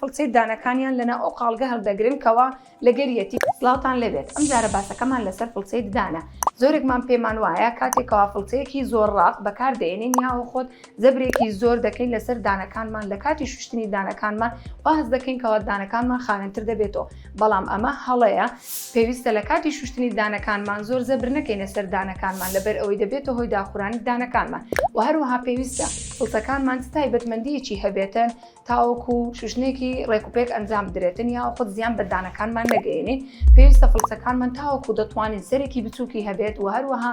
فڵچەی دانەکانیان لەناو ئەو قاڵگە هەڵدەگرن کەوا لەگەریەتی. سڵاوتان لێبێت ئەمجارە باسەکەمان لەسەر فڵچەی ددانە زۆرێکمان پێمان وایە کاتێک کەوا فڵچەیەکی زۆر ڕەق بەکار دەێنین یاوەخۆت زەبرێکی زۆر دەکەین لەسەر دانەکانمان لە کاتی شوشتنی دانەکانمان وا هەست دەکەین کەوا دانەکانمان خاوێنتر دەبێتەوە بەڵام ئەمە هەڵەیە پێویستە لە کاتی شوشتنی دانەکانمان زۆر زەبر نەکەینە سەر دانەکانمان لەبەر ئەوەی دەبێتە هۆی داخورانی دانەکانمان و هەروەها پێویستە فڵچەکانمان چ تایبەتمەندیەکی هەبێتن تاوەکو شوشتنێکی ڕێکوپێک ئەنجام بدرێتن یاخود زیان بە دانەکانمان نەگەیەنین پێویستە فڵچەکانمان تاوەکو دەتوانین سەرێکی بچووکی هەبێت و هەروەها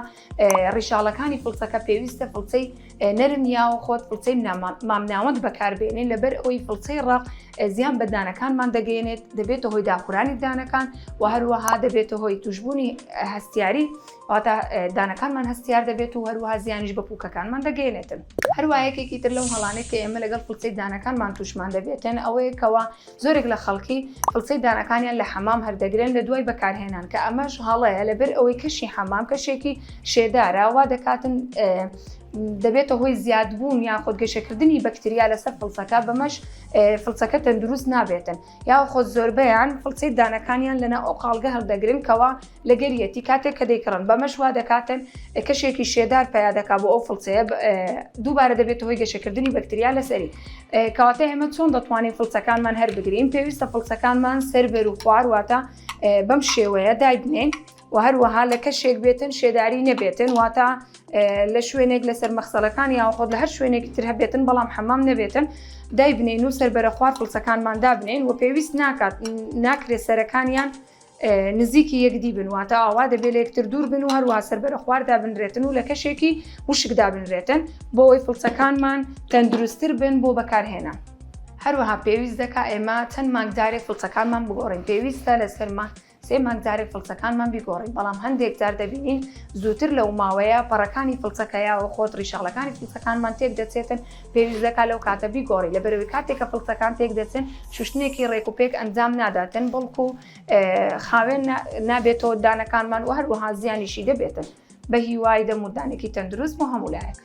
ڕیشاڵەکانی فڵچەکە پێویستە فڵچەی نەرم یاخود فڵچەی مامناوەند بەکاربێنین لەبەر ئەوەی فڵچەی ڕەق زیان بە دانەکانمان دەگەیەنێت دەبێتە هۆی داخورانی دانەکان و هەروەها دەبێتە هۆی توشبوونی هەستیاری واتە دانەکانمان هەستیار دەبێت و هەروەها زیانیش بە پوکەکانمان دەگەیەنێتن. هەروا یەکێکی تر لەو هەڵانەی کە ئێمە لەگەڵ فڵچەی دانەکانمان توشمان دەبێتن ئەوەیە کەوا زۆرێک لە خەڵکی فڵچەی دانەکانیان لە حەمام هەردەگرن لە دوای بەکارهێنان کە ئەمەش هەڵەیە لەبەر ئەوەی کەشی حەمام کەشێکی شێدارە وا دەکاتن دەبێتە هۆی زیادبوون یاخود گەشەکردنی بەکتریا لەسەر فڵچەکە بەمەش فڵچەکە تەندروست نابێتن یاخود زۆربەیان فڵچەی دانەکانیان لەناو ئەو قاڵگە هەڵدەگرن کەوا لەگەریەتی کاتێک کە دەیکڕن بەمەش وا دەکاتن کەشێکی شێدار پیا دەکا بۆ ئەو فڵچەیە دووبارە دەبێتە هۆی گەشەکردنی بەکتریا لەسەری کەواتە ئێمە چۆن دەتوانین فڵچەکانمان هەر بگرین پێویستە فڵچەکانمان سەر بەر و خوار واتە بەم شێوەیە دایبنێن و هەروەها لە کەشێک بێتن شێداری نەبێتن واتە لە شوێنێک لەسەر مەخسەلەکان یاخۆد لە هەر شوێنێکی تر هەبێتن بەڵام حەمام نەبێتن دایبنین و سەربەرە خوار فڵچەکانمان دابنین و پێویست ناکات ناکرێت سەرەکانیان نزیکی یەکدی بن واتە ئاوا دەبێت لە یەکتر دوور بن و هەروەها سەربەرە خوار دابنرێتن و لە کەشێکی وشک دابنرێتن بۆ ئەوەی فڵچەکانمان تەندروستتر بن بۆ بەکارهێنان. هەروەها پێویست دەکا ئێمە چەند مانگ جارێک فڵچەکانمان بگۆڕین پێویستە لەسەرمان سێ مانگ جارێک فڵچەکانمان بیگۆڕین بەڵام هەندێک جار دەبینین زووتر لەو ماوەیە پەڕەکانی فڵچەکە یاوەخۆت ڕیشاڵەکانی فڵچەکانمان تێک دەچێتن پێویست دەکات لەو کاتە بیگۆڕی لەبەرئەوەی کاتێک کە فڵچەکان تێک دەچن شوشتنێکی ڕێک و پێک ئەنجام ناداتن بەڵکو خاوێن نابێتەوە دانەکانمان و هەروەها زیانیشی دەبێتن بە هیوای دەم و دانێکی تەندروست بۆ هەموو لایەک.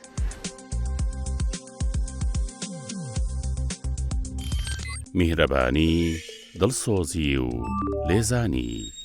میهرەبانی، دڵسۆزی و لێزانی.